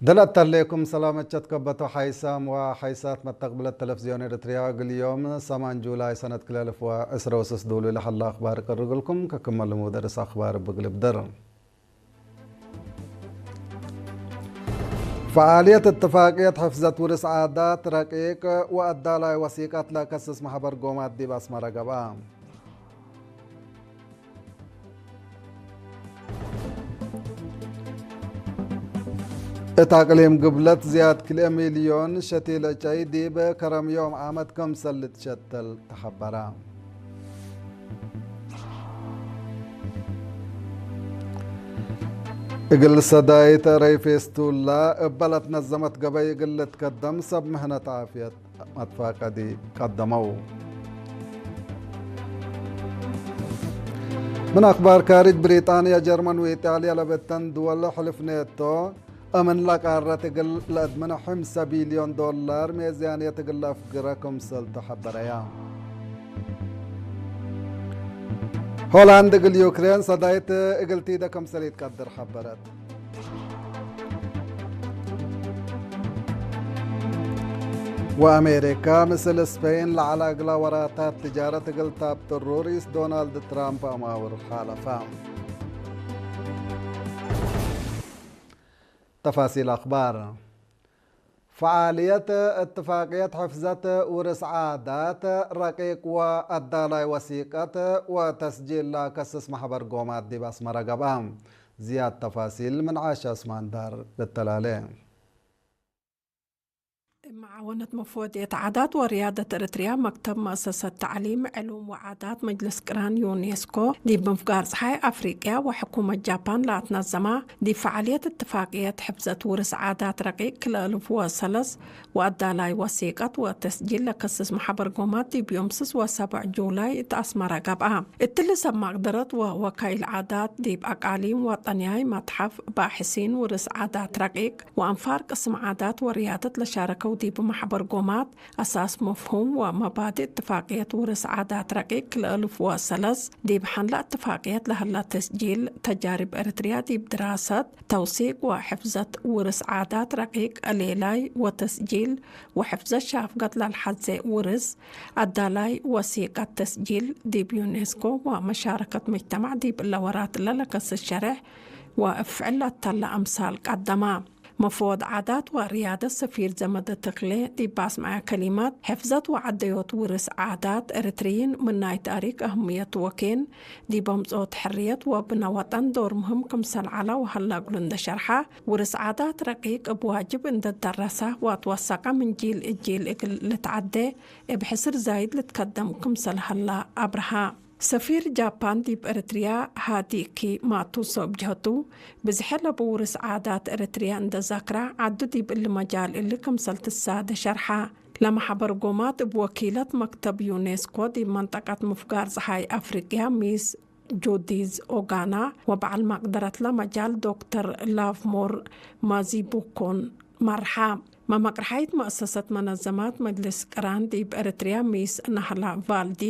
ደላተሌኩም ሰላመት ቸትከበቶ ሓይሳም ወሓይሳት መተቅብለት ተለፍዝዮን ኤርትርያ እግል ዮም ሰማን ጁላይ ሰነት ክልተ ኣልፍ ወዕስራ ወሰስ ድውሉ ኢለ ሐላ ኣኽባር እቅርግልኩም ከክመ ልሙድ ርእስ ኣኽባር ብግልብድር። ፈዓልየት እትፋቅየት ሕፍዘት ውርስ ዓዳት ረቂቅ ወአዳላይ ወሲቀት ለከስስ ማሕበር ጎማት ዲብ አስመራ ገብአ። እት አቅሊም ግብለት ዝያድ ክልኤ ሚልዮን ሸቲል ዕጨይ ዲብ ከረም ዮም ዓመት ከምሰል ልትሸተል ተሐበረ። እግል ሰዳይት ረይ ፌስቱላ እበ ለትነዘመት ገበይ እግል ልትከደም ሰብ ምህነት ዓፍየት መትፋቀዲ ቀደመው። ምን አኽባር ካሪጅ ብሪጣንያ፣ ጀርመን ወኢጣልያ ለበተን ድወል ሕልፍ ኔቶ እምን ለቃረት እግል ለአድምነ ሐምሳ ቢልዮን ዶላር ሜዝያንየት እግል ለአፍግረ ክምሰል ተሐበረያ። ሆላንድ እግል ዩክሬን ሰዳይት እግል ቲደ ክምሰል ኢትቀድር ሐበረት። ወአሜሪካ ምስል ስፔን ለዐላ እግላ ወራታት ትጃረት እግል ታብጥሩ ርኢስ ዶናልድ ትራምፕ አማውር ሓለፋ። ተፋሲል አኽባር። ፈዓልየት እትፋቅየት ሕፍዘት ውርስ ዓዳት ረቂቅ ወአዳላይ ወሲቀት ወተስጂል ለከስስ ማሕበር ጎማት ዲብ አስመራ ገብአ። ዝያድ ተፋሲል ምን ዓሻ እስማንዳር ልተላለ። እብ መዓወነት መፍወድየት ዓዳት ወርያደት ኤርትርያ፣ መክተብ መእሰሰት ተዕሊም፣ ዕሉም ወዓዳት፣ መጅልስ ቅራን ዩኔስኮ፣ ዲብ ምፍጋር ጸሓይ አፍሪቅያ ወሕኩመት ጃፓን ለአትናዘማ፣ ዲብ ፈዓልየት እትፋቅየት ሕፍዘት ውርስ ዓዳት ረቂቅ ክልተ አልፍ ወሰለስ ወአዳላይ ወሲቀት ወተስጂል ለከስስ ማሕበር ጎማት ዲብ ዮም ስስ ወሰብዕ ጁላይ እት አስመራ ገብአ። እትሊ ሰብ መቅደረት ወወካይል ዓዳት ዲብ አቃሊም ወጠንያይ መትሐፍ ባሕሲን ውርስ ዓዳት ረቂቅ ወአንፋር ቅስም ዓዳት ወርያደት ለሻረከው ዲብ ማሕበር ጎማት አሳስ መፍሁም ወመባድእ እትፋቅየት ውርስ ዓዳት ረቂቅ ክልተ አልፍ ወሰለስ ዲብ ሐንላ እትፋቅየት ለሀላ ተስጂል ተጃሪብ ኤርትርያ ዲብ ድራሰት፣ ተውሲቅ ወሕፍዘት ውርስ ዓዳት ረቂቅ ሌላይ ወተስጂል ወሕፍዘት ሻፍገት ለልሐዜ ውርስ አዳላይ ወሲቀት ተስጂል ዲብ ዩኔስኮ ወመሻረከት መጅተማዕ ዲብ እለ ወራት ለለከስስ ሸርሕ ወእብ ፍዕል ለተለ አምሳል ቀደማ። መፍወድ ዓዳት ወርያደት ሰፊር ዘመደ ተክሌ ዲብ አስመዐ ከሊመት፣ ሕፍዘት ወዐደዮት ውርስ ዓዳት ኤርትርይን ምን ናይ ታሪክ አህምየት ወኬን ዲብ አምጽኦት ሕርየት ወብነ ወጠን ዶር ምህም ክምሰል ዐለ ወሀለ እግሉ እንደ ሸርሐ፣ ውርስ ዓዳት ረቂቅ እብ ዋጅብ እንደ ደረሰ ወአትወሰቀ ምን ጂል እጂል እግል ልትዓዴ እብ ሕስር ዛይድ ልትከደም ክምሰል ሀለ አብርሃ። ሰፊር ጃፓን ዲብ ኤርትርያ ሃዲኪ ማቱሶ እብ ጀህቱ፣ ብዝሐ ለቡ ውርስ ዓዳት ኤርትርያ እንደ ዛክራ፣ ዐዱ ዲብ እሊ መጃል እሊ ክምሰል ትሳደ ሸርሐ። ለመሐበር ጎማት እብ ወኪለት መክተብ ዩኔስኮ ዲብ መንጠቀት ምፍጋር ጸሓይ አፍሪቅያ ሚስ ጁዲዝ ኦጋና ወበዓል መቅደረትለ መጃል ዶክተር ላቭሞር ማዚቡኮን መርሓ። መመቅርሓይት መእሰሰት መነዘማት መጅልስ ቅራን ዲብ ኤርትርያ ሚስ ናህላ ቫልዲ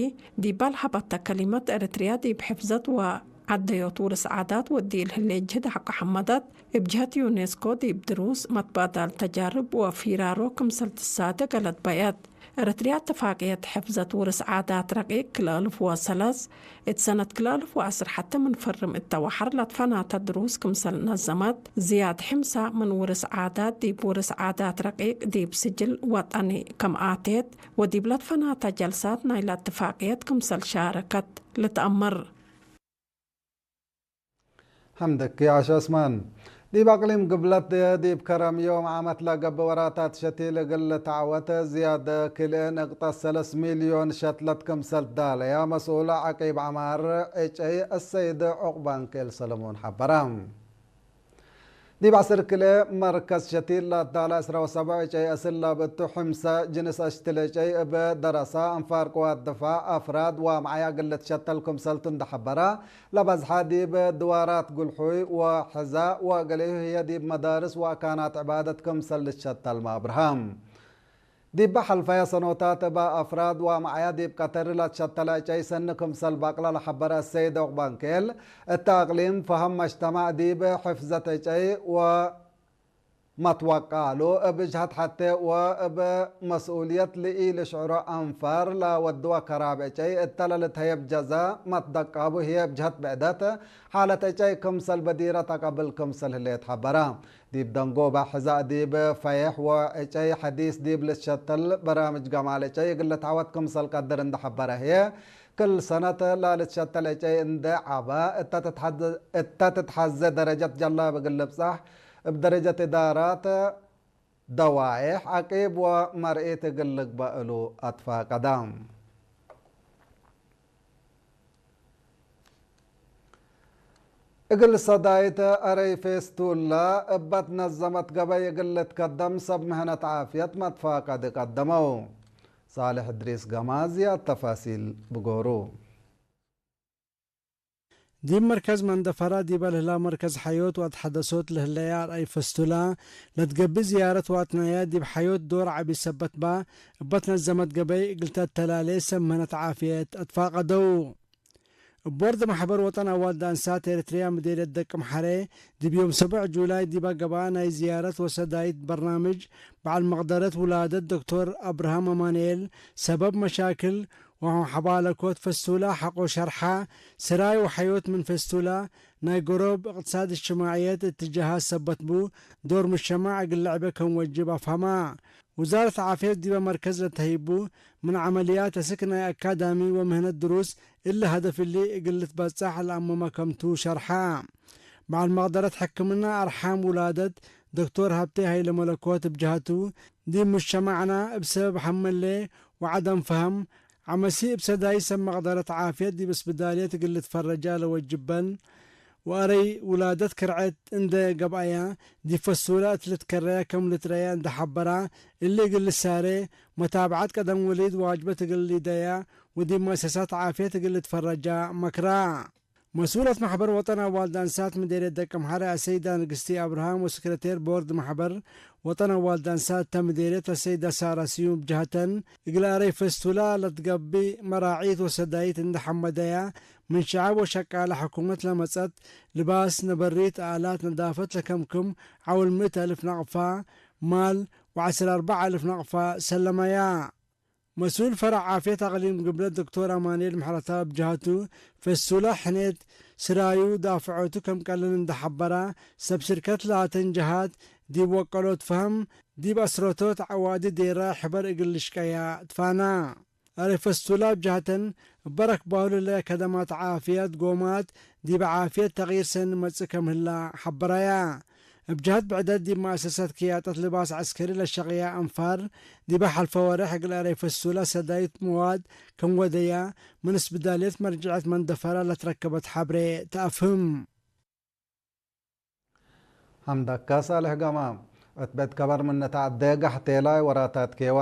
ዲባ ለሀበተ ከሊመት፣ ኤርትርያ ዲብ ሕፍዘት ወዐደዮት ውርስ ዓዳት ወዲ እልህሌ ጅህድ ሐቆ ሐመደት፣ እብ ጀህት ዩኔስኮ ዲብ ድሩስ፣ መትባዳል ተጃርብ ወፊራሮ ክምሰል ትሳደ ገለድ በየት። ኤርትርያ እትፋቅየት ሕፍዘት ውርስ ዓዳት ረቂቅ ክልተ አልፍ ወሰለስ እት ሰነት ክልተ አልፍ ወዐስር ሐተ ምን ፈርም እተ ወሐር ለትፈናተ ድሩስ ክምሰል ነዘመት፣ ዝያድ ሕምሳ ምን ውርስ ዓዳት ዲብ ውርስ ዓዳት ረቂቅ ዲብ ስጅል ወጠኒ ከም አቴት ወዲብ ለትፈናተ ጀልሳት ናይላ እትፋቅየት ክምሰል ሻረከት ልትአመር። ሐምደኪ ዓሻ ዑስማን። ዲብ አቅሊም ግብለት ዲብ ከረም ዮም ዓመት ለገብእ ወራታት ሸቲል እግል ልትዐወት ዝያድ ክልኤ ነቅጠት ሰለስ ሚልዮን ሸትለት ክምሰል ዳለያ መስኡል ዐቂብ ዐማር ዕጨይ አሰይድ ዑቅባንኬል ሰለሞን ሐበረ። ዲብ ዐስር ክልኤ መርከዝ ሸቲል ለአዳለ ዕስራ ወሰብዕ ዕጨይ አስል ለብእቱ ሕምሰ ጅንስ አሽትል ዕጨይ እብ ደረሳ አንፋር ቅዋት ድፋዕ አፍራድ ወአምዓያ እግል ልትሸተል ክምሰልቱ እንደ ሐበረ፣ ለበዝሐ ዲብ ድዋራት ጉልሑይ ወሕዛ ወገሌሁ ህዬ ዲብ መዳርስ ወአካናት ዕባደት ክምሰል ልትሸተል መአብርሃ። ዲበ ሐልፈየ ሰኖታት እበ አፍራድ ወአምዓያ ዲብ ቀተሪ ለትሸተለ ዕጨይ ሰኒ ክምሰል ባቅለ ለሐበረ አሰይድ ዑቅባንኬል፣ እተ አቅሊም ፈሀም መጅተማዕ ዲብ ሕፍዘት ዕጨይ ወ ማትዋቃሉ እብ ጅሀት ሐቴ ወእብ መስኡልየት ልኢልሽዕሮ አንፋር ለወድወ ከራብ ዕጨይ እተ ለልትሀየብ ጀዛ ማትደቃቡ ህዬ እብ ጅሀት ብዕደት ሓለት ዕጨይ ክምሰል በዲረት አቀብል ክምሰል ህሌት ሐበረ። ዲብ ደንጎበ ሕዛእ ዲብ ፈየሕ ወዕጨይ ሐዲስ ዲብ ልትሸተል በራምጅ ገማል ዕጨይ እግል ልትዐወት ክምሰል ቀድር እንደ ሐበረ ህዬ፣ ክል ሰነት ለልትሸተል ዕጨይ እንደ ዐበ እተ ትትሐዘ ደረጀት ጀላብ እግል ልብጻሕ እብ ደረጀት እዳራት ደዋይሕ ዐቂብ ወመርኢት እግል ልግበእ እሉ አትፋቀደ። እግል ሰዳይት አረይ ፌስቱላ እበ ትነዘመት ገበይ እግል ልትከደም ሰብ ምህነት ዓፍየት መትፋቀዲ ቀደመው። ሳልሕ እድሪስ ገማዝያ ተፋሲል ብጎሩ። ዲብ መርከዝ መንደፈራ ዲበ ልህላ መርከዝ ሐዮት ወአትሐደሶት ለህለየ አርአይ ፈስቱላ ለትገብእ ዝያረት ወአትናየ ዲብ ሐዮት ዶር ዐቢ ሰበት ባ እበ ትነዘመት ገበይ እግል ተተላሌ ሰብ ምህነት ዓፍየት አትፋቀደው። እብ ቦርድ ማሕበር ወጠን አዋልድ አንሳት ኤረትርያ ምዴርየት ደቂ ምሓረ ዲብ ዮም ሰቡዕ ጁላይ ዲበ ገብአ ናይ ዝያረት ወሰዳይት በርናምጅ በዓል መቅደረት ውላደት ዶክቶር አብርሃም አማኑኤል ሰበብ መሻክል ወሐባለኮት ፈስቱላ ሐቆ ሸርሓ፣ ስራይ ወሐዮት ምን ፈስቱላ ናይ ገሮብ እቅትሳድ እጅትማዕየት እትጃሃት ሰበት ቡ፣ ዶር ሙጅተማዕ እግል ለዕበ ከም ወጅብ አፍሀማ። ውዛረት ዓፍየት ዲበ መርከዝ ለተህይቡ ምን ዐመልያት አስክ ናይ አካዳሚ ወምህነት ድሩስ እሊ ሀደፍ እሊ እግል ልትበጻሕ ለአመመ ከምቱ ሸርሓ። በዓል መቅደረት ሕክምና አርሓም ውላደት ዶክቶር ሀብቴ ሀይለመለኮት እብ ጀሀቱ፣ ዲብ ሙጅተማዕና እብ ሰበብ ሐመሌ ወዐደም ፈሀም ዐመሲ እብ ሰዳይ ሰብ መቅደረት ዓፍየት ዲብ እስብዳልየት እግል ልትፈረጃ ለወጅበን፣ ወአረይ ውላደት ክርዐት እንዴ ገብአያ፣ ዲብ ፈሱላ እት ልትከረያ ከም ልትረያ እንዴ ሐበራ፣ እሊ እግል ልሳሬ፣ መታብዐት ቀደም ወሊድ ዋጅበት እግል ሊደያ፣ ወዲብ መእሰሳት ዓፍየት እግል ልትፈረጃ መክራ። መስኡለት ማሕበር ወጠን አዋልድ አንሳት ምዴርየት ደቂ ምሓረ አሰይዳ ንግስቲ አብርሃም ወሰክረቴር ቦርድ ማሕበር ወጠን አዋልድ አንሳት እተ ምዴርየት አሰይዳ ሳራ ስዩም ብጀሀተን፣ እግል አረይ ፈስቱላ ለትገብእ መራዒት ወሰዳይት እንዴ ሐመደያ፣ ምን ሸዐብ ወሸቃለ ሕኩመት ለመጸት ልባስ፣ ነበሪት፣ አላት ነዳፈት ለከምክም ዐውል ምእት አልፍ ናቅፋ ማል ወዐስር አርበዕ አልፍ ናቅፋ ሰለመያ። መስኡል ፈረዕ ዓፍየት አቅሊም ግብለት ዶክቶር አማኑኤል ምሕረተኣብ ብጀሀቱ፣ ፈሱላ ሕኔት ስራዩ ዳፍዖቱ ከም ቀልል እንዴ ሐበራ፣ ሰብ ሽርከት ላተን ጀሃት ዲብ ወቀሎት ፈሀም ዲብ አስረቶት ዐዋዲ ዴራ ሕበር እግል ልሽቀያ ትፋና። አረይ ፈስቱላ ብጀሀተን እበ ረክባሁ ለህለ ከደማት ዓፍየት ጎማት ዲብ ዓፍየት ተቅይር ሰኒ መጽእ ከም ህላ ሐበራያ። እብ ጀሀት ብዕደት ዲብ መአሰሰት ክያጠት ልባስ ዐስከሪ ለሸቅያ አንፋር፣ ዲበ ሐልፈ ወሬሕ እግል አረይ ፈሱላ ሰዳይት መዋድ ከም ወደያ፣ ምን እስብዳልየት መርጅዐት መንደፈራ ለትረከበት ሐብሬ ተአፍህም። ሐምደካ ሳልሕ ገማ። እት ቤት ከበር ምን ነተዐዴ ጋሕቴላይ ወራታት ኬዋ።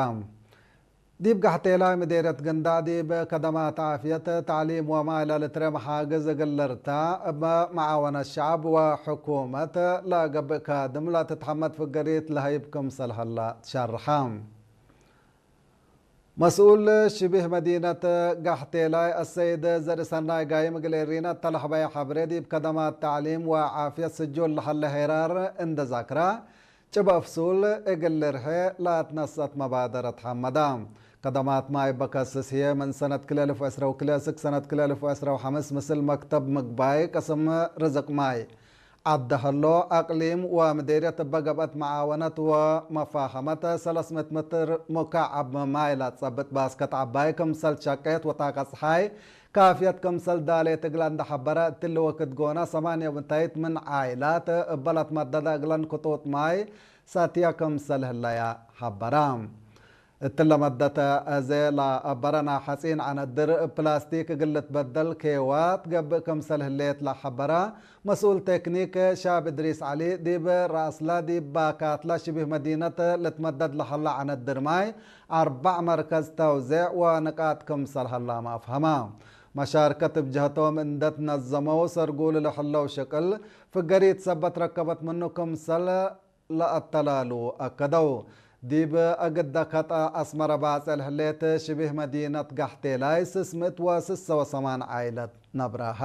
ዲብ ጋሕቴላይ ምዴርየት ግንዳዕ ዲብ ከደማት ዓፍየት፣ ተዕሊም ወማይ ለልትረ መሓግዝ እግል ልርታ፣ እብ መዓወነት ሸዕብ ወሕኩመት ለገብእ ካድም ለትትሐመድ ፍገሪት ለሀይብ ክምሰል ሀላ ትሸርሐ። መስኡል ሽቢህ መዲነት ጋሕቴላይ አሰይድ ዘርእሰናይ ጋይም እግል ኤሪና እተ ለሐበየ ሐብሬ ዲብ ከደማት ተዕሊም ወዓፍየት ስጁል ለሀለ ሄራር እንደ ዛክራ፣ ጭበ ፍሱል እግል ልርሐ ለአትነሰት መባደረት ሐመዳ። ከደማት ማይ በከስስ ህዬ ምን ሰነት ክልኤ አልፍ ወዕስራ ወክልኤ እስክ ሰነት ክልኤ አልፍ ወዕስራ ወሐምስ ምስል መክተብ ምግባይ ቅስም ርዝቅ ማይ ዐዲ ሀሎ አቅሊም ወምዴርየት እበ ገብአት መዓወነት ወመፋኸመት ሰለስ ምእት ምትር ሙካዕብ ማይ ለትጸብጥ ባስከት ዐባይ ክምሰል ትሸቄት ወጣቀ ጸሓይ ካፍየት ክምሰል ዳሌት እግላ እንደ ሐበረ፣ እትሊ ወክድ ጎነ ሰማንያ ወምታይት ምን ዓይላት እበ ለትመደደ እግለን ክጡጥ ማይ ሰትየ ክምሰል ህለያ ሐበረ። እትለ መደተ አዜ ለአበረ ናይ ሐጺን ዐነድር እብ ፕላስቲክ እግል ልትበደል ኬዋ ትገብእ ክምሰል ህሌት ለሐበረ መስኡል ቴክኒክ ሻብ እድሪስ ዐሊ፣ ዲብ ረአስለ ዲብ ባካትለ ሽቢህ መዲነት ልትመደድ ለሀለ ዐነድር ማይ አርበዕ መርከዝ ተውዜዕ ወንቃጥ ክምሰል ሀላመ አፍሀመ። መሻርከት እብ ጀህቶም እንደ ትነዘመው ሰርጉል ለሀለው ሽቅል ፍገሪት ሰበት ረከበት ምኑ ክምሰል ለአተላሉ አከደው። ዲብ እግደ ከጠ አስመረ ባጽዕ ለህሌት ሽቢህ መዲነት ጋሕቴላይ ስስ ምእት ወስሰ ወሰማን ዓይለት ነብራሃ።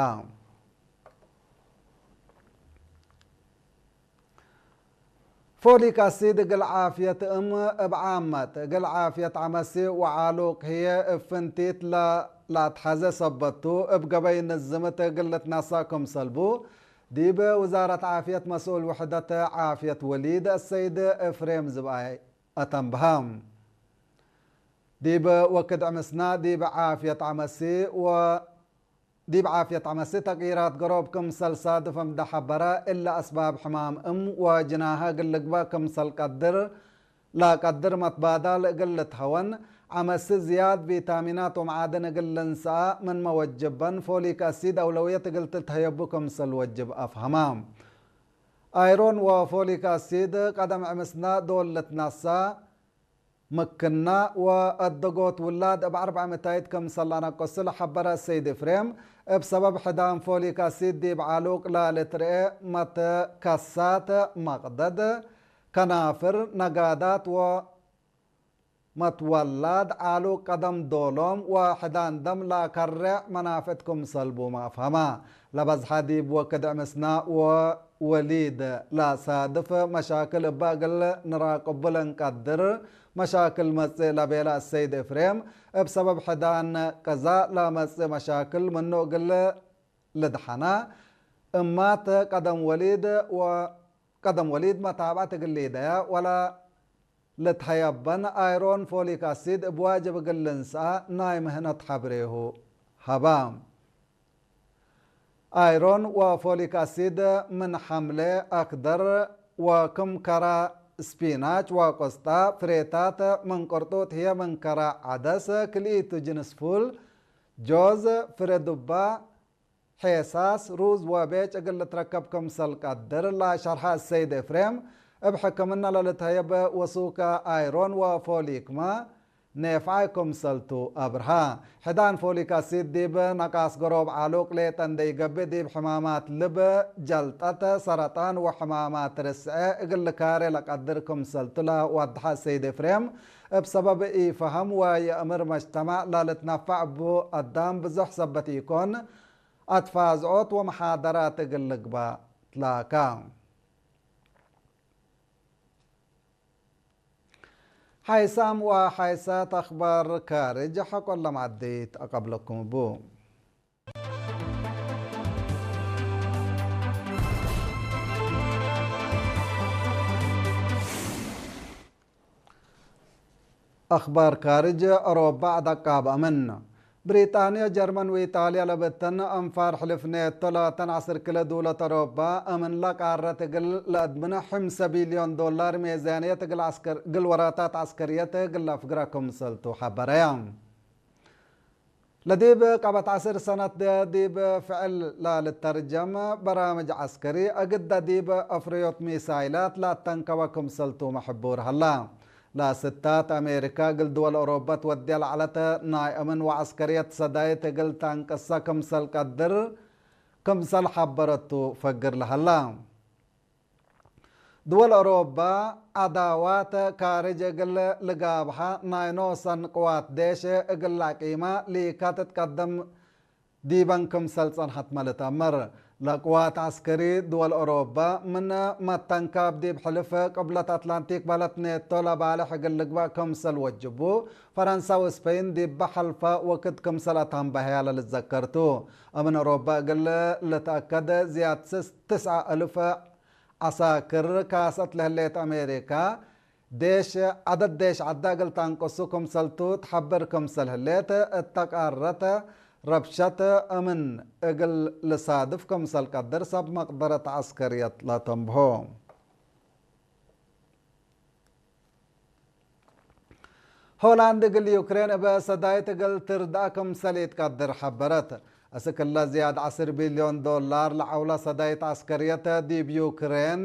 ፎሊክ አሲድ እግል ዓፍየት እም እብ ዓመት እግል ዓፍየት ዐመሲ ወዓሉቅ ህዬ እብ ፍንቲት ለለአትሐዜ ሰበቱ እብ ገበይ ንዝምት እግል ልትነሳእ ክምሰል ቡ፣ ዲብ ውዛረት ዓፍየት መስኡል ውሕደት ዓፍየት ወሊድ አሰይድ እፍሬም ዝብኣይ አተንብሀ። ዲብ ወክድ ዕምስና ዲብ ዓፍየት ዐመሲ ወ ዲብ ዓፍየት ዐመሲ ተቅይራት ገሮብ ክምሰል ሳድፍ እም ደሐበረ፣ እሊ አስባብ ሕማም እም ወጅናሀ እግል ልግበእ ክምሰል ቀድር፣ ለቀድር መትባዳል እግል ልትሀወን፣ ዐመሲ ዝያድ ቪታሚናት ወመዓድን እግል ልንሰአ ምንመ ወጅበን፣ ፎሊክ አሲድ አውለውየት እግል ትትሀየቡ ክምሰል ወጅብ አፍሀማ። አይሮን ወፎሊክ አሲድ ቀደም ዕምስና ዶል ልትነሳ፣ ምክና ወአደጎት ውላድ እብ አርበዕ ምታይት ክምሰል ለአነቅሱ ለሐበረ አሰይድ እፍሬም፣ እብ ሰበብ ሕዳን ፎሊክ አሲድ ዲብ ዓሉቅ ለልትርኤ መትከሳት መቅደድ፣ ከናፍር፣ ነጋዳት ወመትወላድ ዓሉቅ ቀደም ዶሎም ወሕዳን ደም ለአከሬዕ መናፍዕት ክምሰል ቡም አፍሀማ። ለበዝሐ ዲብ ወክድ ዕምስና ወ ወሊድ ለሳድፍ መሻክል እበ እግል ንራቅቡ ለእንቀድር መሻክል መጽእ ለቤለ አሰይድ እፍሬም፣ እብ ሰበብ ሕዳን ቅዛእ ለመጽእ መሻክል ምኑ እግል ልድሐና እማት ቀደም ወሊድ ወ-፣ ቀደም ወሊድ መታብዐት እግል ሊደያ ወለ ልትሀየበን አይሮን ፎሊክ አሲድ እብ ዋጅብ እግል ልንስአ ናይ ምህነት ሐብሬሁ ሀባ። አይሮን ወፎሊክ አሲድ ምን ሐምሌ አክደር ወክም ከረ ስፒናች ወቆስጣ፣ ፍሬታት ምን ቅርጡጥ ህዬ ምን ከረ ዐደስ፣ ክልኢቱ ጅንስ ፉል፣ ጆዝ፣ ፍሬ ዱባ፣ ሔሳስ፣ ሩዝ ወቤጭ እግል ልትረከብ ክምሰል ቀድር ለሸርሐ አሰይድ እፍሬም፣ እብ ሕክምና ለልትሀየብ ወሱከ አይሮን ወፎሊክመ ኔፍዓይ ክምሰልቱ አብርሃ። ሕዳን ፎሊክ አሲድ ዲብ ነቃስ ገሮብ ዓሉቅ ሌጠ እንደ ኢገብእ ዲብ ሕማማት ልብ፣ ጀልጠት፣ ሰረጣን ወሕማማት ርስዐ እግል ልካሬ ለቀድር ክምሰልቱ ለወድሐ አሰይድ እፍሬም፣ እብ ሰበብ ኢፈሀም ወየእምር መጅተማዕ ለልትነፈዕ እቡ አዳም ብዙሕ ሰበት ኢኮን፣ አትፋዝዖት ወመሓደራት እግል ልግባእ ትላካ። ሓይሳም ወሓይሳት አኽባር ካርጅ ሐቆ ለማዕዲት አቀብለኩም እቡ። አኽባር ካርጅ ኦሮባ አደቃብ አምን። ብሪጣንያ፣ ጀርመን ወኢጣልያ ለበተን አንፋር ሕልፍ ኔቶ ላተን ዐስር ክለ ዱለት ኦሮባ አምን ለቃረት እግል ለአድምነ ሕምሰ ቢልዮን ዶላር ሜዛንየት እግል ዐስከር-፣ እግል ወራታት ዐስከርየት እግል ለአፍግረ ክምሰልቱ ሐበረያ። ለዲብ ቀበት ዐስር ሰነት ዲብ ፍዕል ለልተርጀም በራምጅ ዐስከሪ፣ እግደ ዲብ አፍርዮት ሚሳይላት ለአተንከበ ክምሰልቱ መሕቡር ሀላ። ለስታት አሜሪካ እግል ድወል ኦሮባ ትወድየ ለዐለት ናይ አምን ወዐስከርየት ሰዳይት እግል ተንቅሰ ክምሰል ቀድር ክምሰል ሐበረቱ ፈግር ለሀላ። ድወል ኦሮባ ዐዳዋት ካርጅ እግል ልጋብሐ ናይ ኖሰን ቅዋት ዴሽ እግል ለአቂማ ሊካ ትትቀደም ዲበን ክምሰል ጸንሐትመ ልትአመር። ለቅዋት ዐስከሪ ድወል ኦሮባ ምን መተንካብ ዲብ ሕልፍ ቅብለት አትላንቲክ በህለት ኔቶ ለባልሕ እግል ልግባእ ክምሰል ወጅቡ፣ ፈረንሳ ወስፐይን ዲበ ሐልፈ ወክድ ክምሰል አተንበሀያ ለልትዘከር ቱ። አምን ኦሮባ እግል ልትአከድ ዝያድ ስስ-፣ ትስዐ እልፍ ዐሳክር ካሰት ለህሌት አሜሪካ፣ ዴሽ ዐደድ ዴሽ ዐዳ እግል ተአንቅሱ ክምሰልቱ ትሐብር ክምሰል ህሌት፣ እተ ቃረት ረብሸት እምን እግል ልሳድፍ ክምሰል ቀድር ሰብ መቅደረት ዐስከርየት ለተንብሆ። ሆላንድ እግል ዩክሬን እበ ሰዳይት እግል ትርድአ ክምሰል ኢትቀድር ሐበረት። እስክ እለ ዝያድ ዐስር ቢልዮን ዶላር ለዐውላ ሰዳይት ዐስከርየት ዲብ ዩክሬን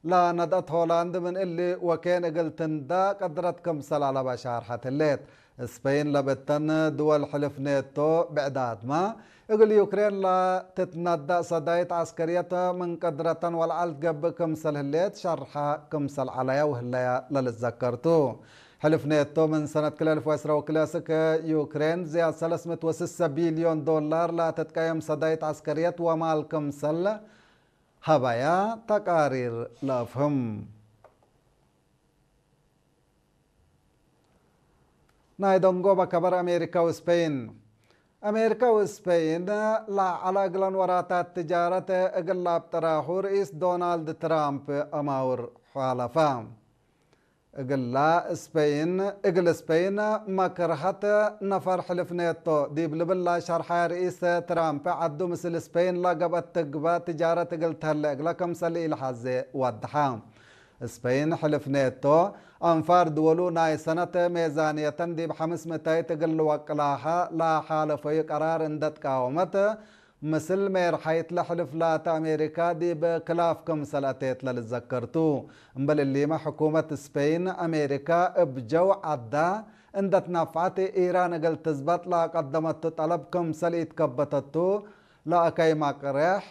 ለነድአት ሆላንድ ምን እሊ ወኬን እግል ትንዳ ቀድረት ክምሰል አለበ ሻርሐት ህሌት። ስፐይን ለብተን ድወል ሕልፍ ኔቶ ብዕዳትመ እግል ዩክሬን ለትትነደእ ሰዳይት ዐስከርየት ምን ቀድረተን ወለዐል ትገብእ ክምሰል ህሌት ሸርሐ ክምሰል ዐለያ ወህለያ ለልትዘከር ቱ። ሕልፍ ኔቶ ምን ሰነት ክልኤ አልፍ ወዕስራ ወክልኤ እስክ ዩክሬን ዝያድ ሰለስ ምእት ወስሰ ቢልዮን ዶላር ለትትቀየም ሰዳይት ዐስከርየት ወማል ክምሰል ሀበያ ተቃሪር ለአፍህም። ናይ ደንጎ በከበር ኣሜሪካ ወስፐይን። ኣሜሪካ ወስፐይን ላዕላ እግለን ወራታት ትጃረት እግል ኣብ ጥራኹ ርኢስ ዶናልድ ትራምፕ ኣማውር ሓለፋ። እግላ ስፐይን፣ እግል ስፐይን መክርሀት ነፈር ሕልፍ ኔቶ ዲብ ልብላ ሸርሓ ርኢስ ትራምፕ ዓዱ ምስል ስፐይን ለገብአት ትግበ ትጃረት እግል ተህለ እግለ ክምሰል ኢልሓዜ ወድሓ። ስፐይን ሕልፍ ኔቶ፣ ኣንፋር ድወሉ ናይ ሰነት ሜዛንየተን ዲብ ሐምስ ምእታይት እግል ልወቅላሃ ለሓለፈዩ ቀራር እንደ ትቃወመት፣ ምስል ሜርሓይት ለሕልፍ ላተ ኣሜሪካ ዲብ ክላፍ ክምሰል ኣተየት ለልዘከርቱ። እምበል እሊመ ሕኩመት ስፐይን፣ ኣሜሪካ እብ ጀው ዓዳ እንደ ትናፍዓት ኢራን እግል ትዝበጥ ለቀደመቱ ጠለብ ክምሰል ኢትከበተቱ ለአከይ ማቅሬሕ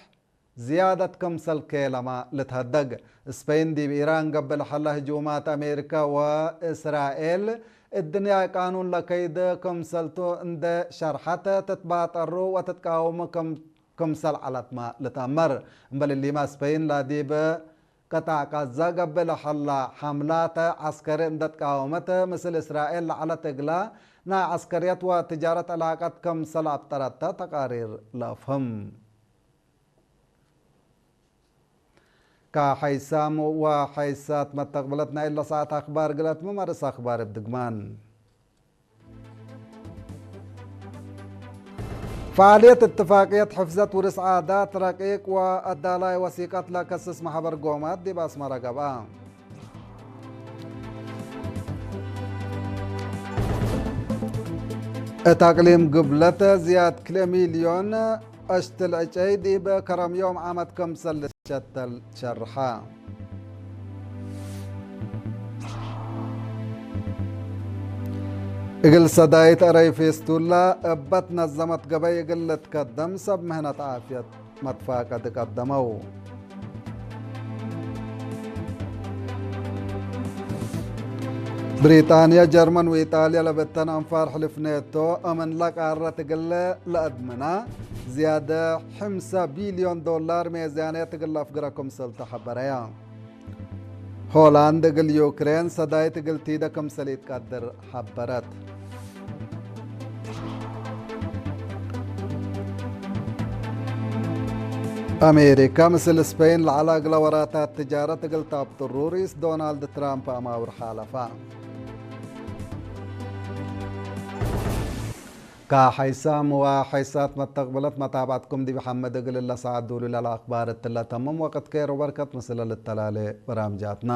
ዝያደት ክምሰል ኬለማ ልትሀደግ። ስፐይን ዲብ ኢራን ገብእ ለሐለ ህጁማት አሜሪካ ወእስራኤል እድንያይ ቃኑን ለከይድ ክምሰልቱ እንደ ሸርሐት ትትባጠሩ ወትትቃወሙ ክም-፣ ክምሰል ዐለትማ ልትአመር። እምበል እሊማ ስፐይን ለዲብ ቅጣዕ ቃዛ ገብእ ለሐላ ሐምላት ዐስከሪ እንደ ትቃወመት ምስል እስራኤል ለዐለት እግላ ናይ ዐስከርየት ወትጃረት ዕላቀት ክምሰል አብጠረተ ተቃሪር ለአፍህም። ካሐይሳም ወሐይሳት መተቅብለት ናይ እለ ሰዓት አክባር ግለት መመርስ አክባር እብ ድግማን። ፈዓልየት እትፋቅየት ሕፍዘት ውርስ ዓዳት ረቂቅ ወአዳላይ ወሲቀት ለከስስ ማሕበር ጎማት ዲብ አስመራ ገብአ። እት አቅሊም ግብለት ዝያድ ክልኤ ሚልዮን አሽትል ዕጨይ ዲብ ከረም ዮም ዓመት ክምሰል ልትሸተል ሸርሐ። እግል ሰዳይት ዕረይ ፌስቱላ እበት ነዘመት ገበይ እግል ልትከደም ሰብ ምህነት ዓፍየት መትፋቀድ ቀደመው። ብሪጣንያ፣ ጀርመን ወኢጣልያ ለበተን አንፋር ሕልፍ ኔቶ እምን ለቃረት እግል ለአድምና ዝያደ ሐምሳ ቢልዮን ዶላር ሜዛንየት እግል ለአፍግረ ክምሰል ተሐበረያ። ሆላንድ እግል ዩክሬን ሰዳይት እግል ቲደ ክምሰል ኢትቀድር ሐበረት። አሜሪካ ምስል ስፐይን ለዐለ እግለ ወራታት ትጃረት እግል ታብጥሩ ርኢስ ዶናልድ ትራምፕ አማውር ሓለፋ። ካሐይሳም ወሐይሳት መተቅብለት መታብዐትኩም ዲብ ሐመድ እግል እለ ሰዓት ዱሉ ለአክባር እትለ ተምም ወቅት ኬር ወበርከት ምስለ ልተላሌ በራምጃትና።